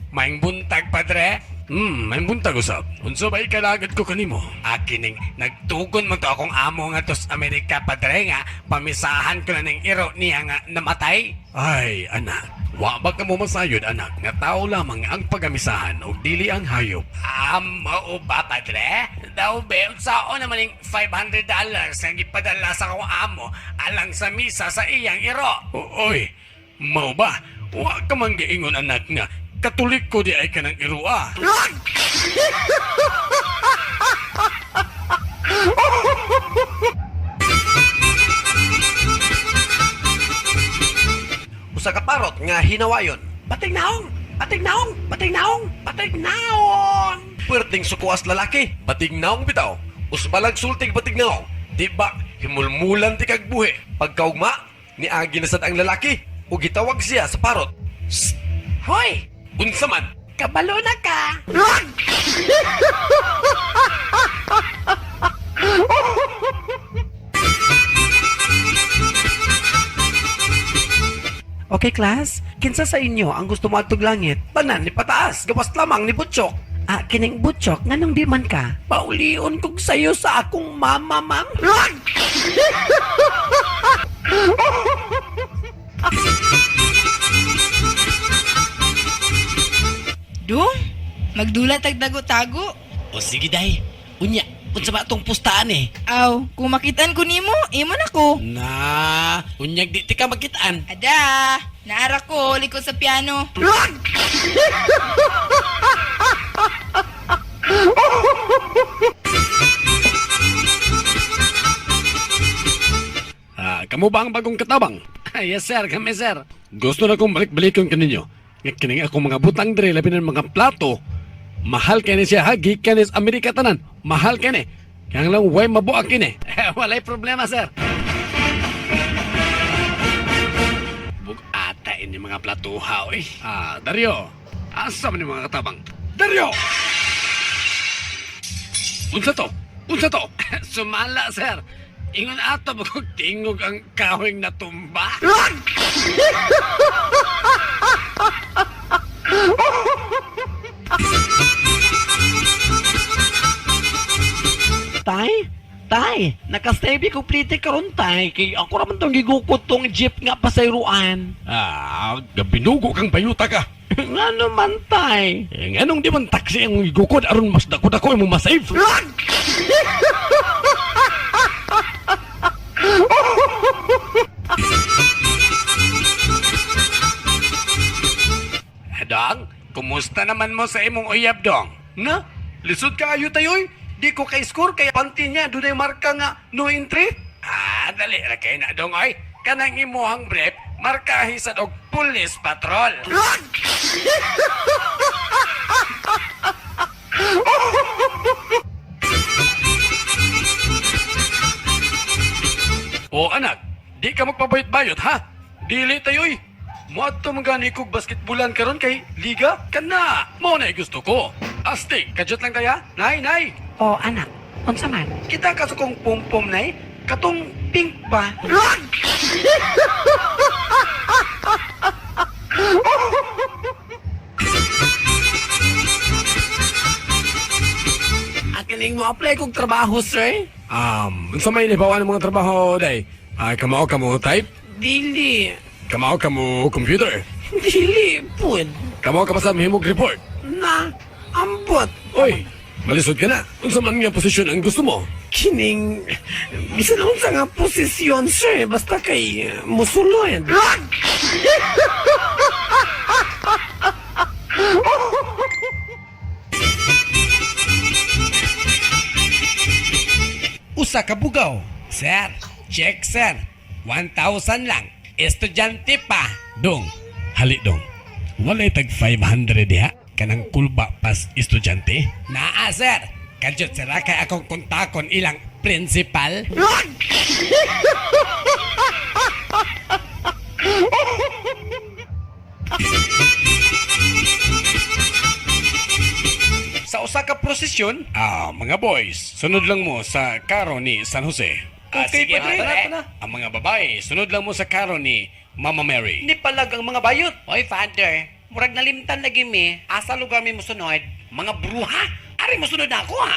Maing buntag, padre. May buntag usab. Unsa ba'y kalagad ko kanimo? Akining nagtugon mo to akong amo nga tos Amerika, padre, nga pamisahan ko na ning iro niya nga namatay. Ay, anak. Wa ba ka mo masayod, anak, nga tao lamang ang pagamisahan og dili ang hayop. Mao ba, padre? Daw be, unsaon naman ning $500 nga gipadala sa akong amo alang sa misa sa iyang iro. Oy, mao ba? Wa ka man giingon, anak, nga Katoliko di ay kanang irua. Usa ka parot nga hinawayon. Pating naong! Pating naong! Pating naong! Pating naong! Perting sukuas lalaki, bating naong bitaw. Usbalag sultig bating naong. Di ba, himulmulan ti kag buhi. Pagkaugma, niagi na sad ang lalaki ug gitawag siya sa parot. Sst, Hoy! unsa man? Kabalo na ka! Okay class, kinsa sa inyo ang gusto moadtog langit? Tanan ni pataas, gawas lamang ni Butchok. Ah, kining Butchok, nganong di man ka? Paulion kog sayo sa akong mama, ma'am. Dung, magdula tagdago-tago. O sige day, unya, unsa ba atong pustaan eh? Aw, kung makitaan ko nimo, imo na ko. Na, unyag di ti ka makitaan. Ada, naara ko likod sa piano. Ah, kamo ba ang bagong katabang? Yes sir, kami sir. Gusto na kong balik-balikon kaninyo. Nga kining akong mga butang diri labi na mga plato. Mahal kini siya ha, gikan ni sa Amerika tanan. Mahal kini. Kaya lang way mabuak kini. Walay problema, sir. Bug-ata ini mga platuha, oy. Ah, Dario. Asa man ni mga katabang? Dario! Unsa to? Unsa to? Sumala, sir. Ingon ato bagong tingog ang kawing natumba. Tay, tay, nakastebi ko plite karon tay kay ako ra man tong gigukod tong jeep nga pasayroan. Ah, gabinugo kang bayuta ka. Ngano man tay? Eh, nganong di man taxi ang igukod aron mas dako-dako imong masave? Dong, kumusta naman mo sa imong uyab, Dong? Na, lisod kaayo tayo oy. Di ko kay score kay panty niya dunay marka nga no entry. Ah, dali ra kay na, Dong, oy. Kanang imuhang brief, markahi sad og police patrol. O anak, di ka magpabayot-bayot ha? Dili tayo oy. Muadto man gani kog basketbolan karon kay liga kana. Mao na gusto ko. Astig, kadyot lang kaya? Nay, nay, Oh, anak, unsa man? kita ka sa kong pom-pom nay. Katong pink ba? Akining mo apply kog trabaho, sir. Unsa may libawan ng mga trabaho day? Ah, kamao ka mo type? Dili. Kamao ka mo computer? Dili, pud. Kamao ka pa sa mahimog report? Na, ambot. Oy, malisod ka na. Unsa man nga posisyon ang gusto mo? Kining, bisan unsa nga posisyon, sir. Basta kay musulod. Usa ka bugaw. Sir, check sir. 1,000 lang. Estudyante pa. Dong, hali dong. Walay tag 500 diha kanang kulba pas estudyante. Naa, sir. Kadyot sira kay akong kontakon ilang principal. Sa usa ka prosesyon, Ah, mga boys, sunod lang mo sa karo ni San Jose. Ah, Okay, sige, padre. padre. Tara na. Ang mga babae, sunod lang mo sa karo ni Mama Mary. Ni palag ang mga bayot. Oy, Father, murag nalimtan lagi mi. Asa lugar mi mosunod? Mga bruha. Ari mosunod na ako ha.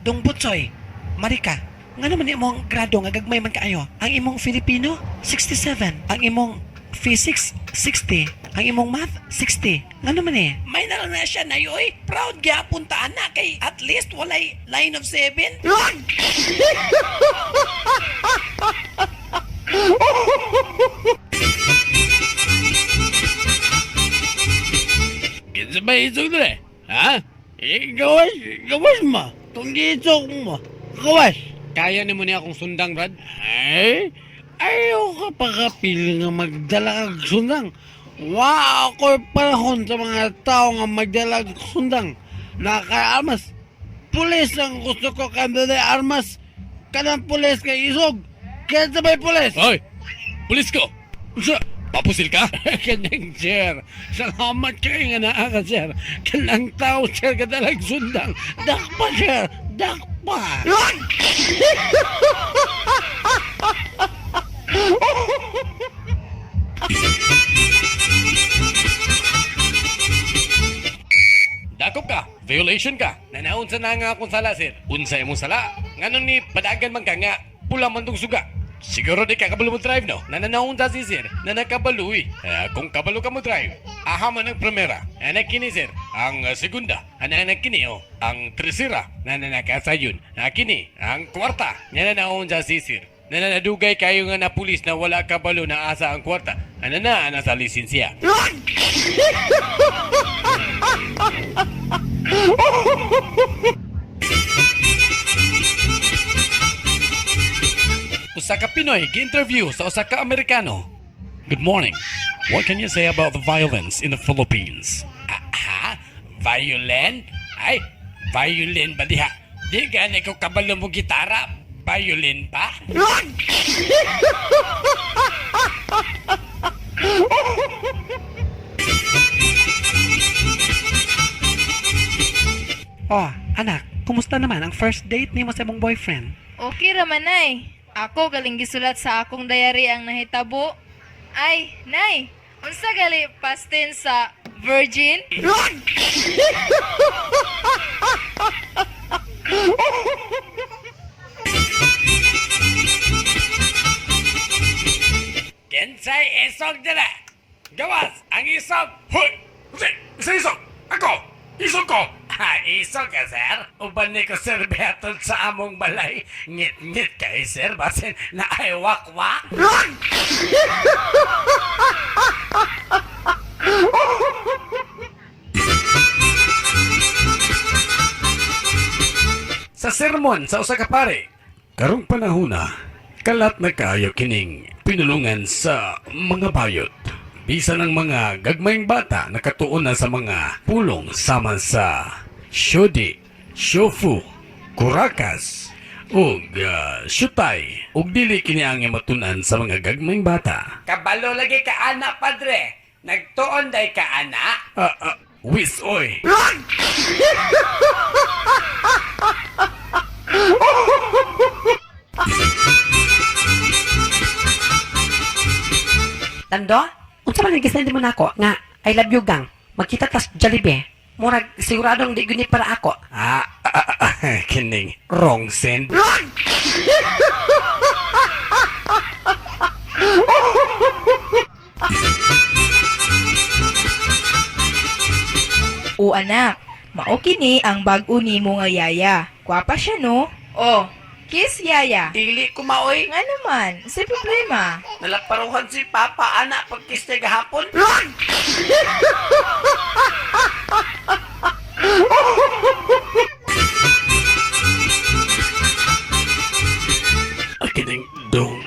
Dong Butsoy, Marika, nga naman imong grado nga gagmay man kaayo. Ang imong Filipino, 67. Ang imong Physics, 60. Ang imong Math, 60. Nga naman eh. May nalang na siya na yoy. Proud gyapon ta ana kay at least walay line of 7. Kinsa ba isog dire? Ha? Eh, gawas, gawas mo. Tunggi isog mo. Gawas. Kaya ni mo niya akong sundang, Brad? Ay, ayaw ka pa kapili nga magdala kag sundang. Wa ako'y panahon sa mga tao nga magdala og sundang. Naka-armas. Pulis ang gusto ko kanda armas. Kanang pulis kay isog. Kaya may pulis. Hoy! Pulis ko! Sa, papusil ka? Kanang sir. Salamat kayo nga naa ka, sir. Kanang tao, sir, kadalag sundang. Dakpa, sir. Dakpa. Dakop ka, violation ka. Nanaunsa na nga akong sala, sir. Unsa imong sala? Ngano ni padagan man ka nga, pula man tong suga. Siguro di ka kabalo mo drive, no? Nananaunsa si sir, na nakabaloy. Eh, kung kabalo ka mo drive, aha man ang primera. Anak kini, sir. Ang segunda. Anak kini, oh. Ang tresera. Nananakasayon. Kini, ang kwarta. Nananaunsa si sir. Nananadugay kayo nga na pulis na wala kabalo na asa ang kwarta. Ano na, ana sa lisensya. Usa ka Pinoy gi-interview sa usa ka Amerikano. Good morning. What can you say about the violence in the Philippines? Ah, ha? Violent? Ay, violin ba diha? Di gani ko kabalo mo gitara. Violin pa? Oh, anak, kumusta naman ang first date nimo sa imong boyfriend? Okay ra man, nay. Ako galing gisulat sa akong diary ang nahitabo. Ay, nay, unsa gali past tense sa virgin? Kinsay isog dira. Gawas ang isog. Hoy! Sa, sa isog! Ako! Isog ko! Ha, isog ka, sir. Uban ni ko sir Beaton sa among balay. Ngit-ngit kay sir, basin na ay wakwak. Sa sermon sa usa ka pare, karong panahona, kalat na kaayo kining pinulungan sa mga bayot. Bisan ang mga gagmayng bata nakatuon na sa mga pulong sama sa syudi, syofu, kurakas, ug syutay, ug dili kini ang matun-an sa mga gagmayng bata. Kabalo lagi ka ana, padre. Nagtuon day ka ana. Wis oy. Tando, unsa man ang mo nako nga I love you gang. Magkita tas Jollibee. Murag siguradong di gyud ni para ako. Kining wrong send. O anak, mao kini ang bag-o nimo nga yaya. Gwapa siya no? Oh, kiss yaya. Dili ko maoy. Nga naman, sa problema. Nalaparuhan si Papa ana pagkis niya gahapon. Kining dong,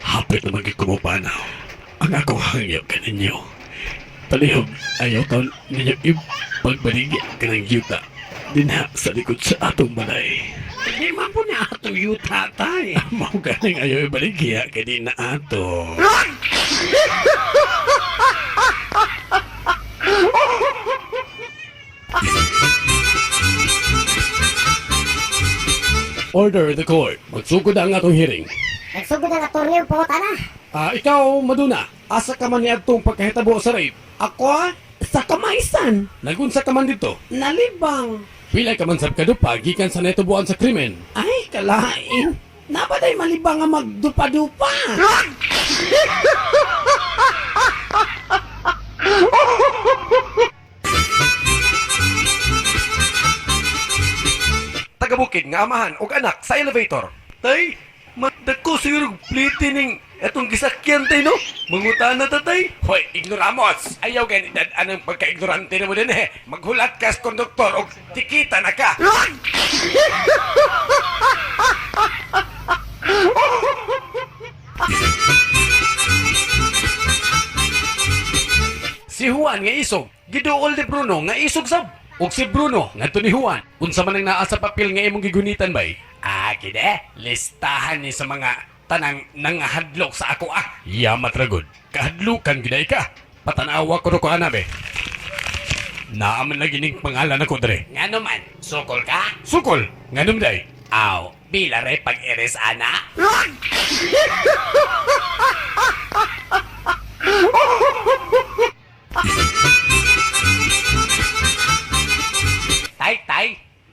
hapit na magkikumupanaw. Ang akong hangyo kaninyo. Palihog, ayaw taon ninyo ipagbaligya kanang yuta. Dinha sa likod sa atong balay. Di man po na atong yuta tay. Mao ganing ayaw ibaligya kay di na ato. Order the court. Magsugod ang atong hearing. Nagsugod ang attorney og pangutana. Ah, ikaw, Maduna, asa ka man niadtong pagkahitabo sa rape? Ako ah, Sa kamaisan, Nagunsa ka man dito? nalibang. Pila ka man sab kadupa gikan sa naitubuan sa krimen. Ay, kalain. Nabaday malibang nga magdupa-dupa. Tagabukid nga amahan og anak sa elevator. Tay, madako siguro pliti ning atong gisakyan tay no. Mangutan na ta tay. Hoy, ignoramos! Ayaw ganidad anong pagka-ignorante mo din eh. Maghulat ka sa konduktor og tikita na ka. Si Juan nga isog, giduol ni Bruno nga isog sab. Og si Bruno ngadto ni Juan. Unsa man ang naa sa papel nga imong gigunitan bay? Ah, kide, listahan ni sa mga tanang nangahadlok sa ako ah. Yamat ragod. Kahadlukan gid ay ka. Patanawa ko ko anabe. Naaman lagi ning pangalan ako dre. Ngano man, sukol ka? Sukol, nganum day. Aw, bila ray pag-iris ana. Tay, tay,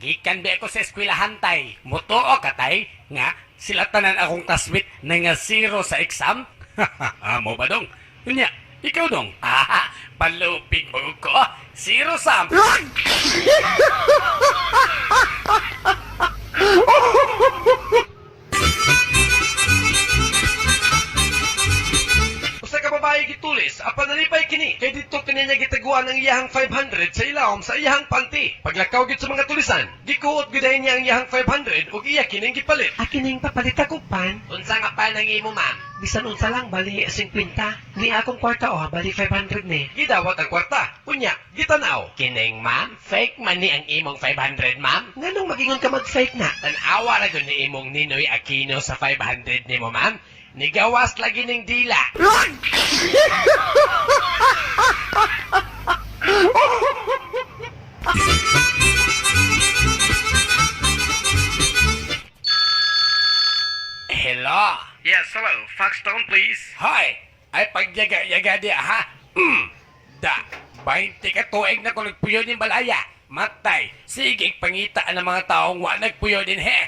gikan bi ako sa eskwelahan, tay. Mutuo ka, tay, nga sila tanan akong classmate na nga zero sa exam. Mo ba dong? Unya, ikaw dong. Ah, palupig mo ko. Zero sam. Usa ka babae gitulis apan nalipay kini kay didto kini niya gitaguan ang iyahang 500 sa ilawom sa iyahang panty. Paglakaw gid sa mga tulisan, gikuot gid niya ang iyahang 500 ug iya kining gipalit. Akin ning papalit ako pan. Unsa nga pan ang imo, ma'am? Bisan unsa lang bali 50. Ni akong kwarta oh, bali 500 ni. Gidawat ang kwarta. Unya, gitanaw. Kining ma'am, fake man ni ang imong 500, ma'am. Nganong magingon ka mag-fake na? Tan-awa ra gyud ni imong Ninoy Aquino sa 500 nimo, ma'am. Nigawas lagi ning dila. Hello. Yes, hello. Foxstone, please. Hoy, ay pagyaga-yaga di ha. Da, 20 ka tuig na ko nagpuyo din balaya. Matay, sige pangita ang mga taong wa nagpuyo din he.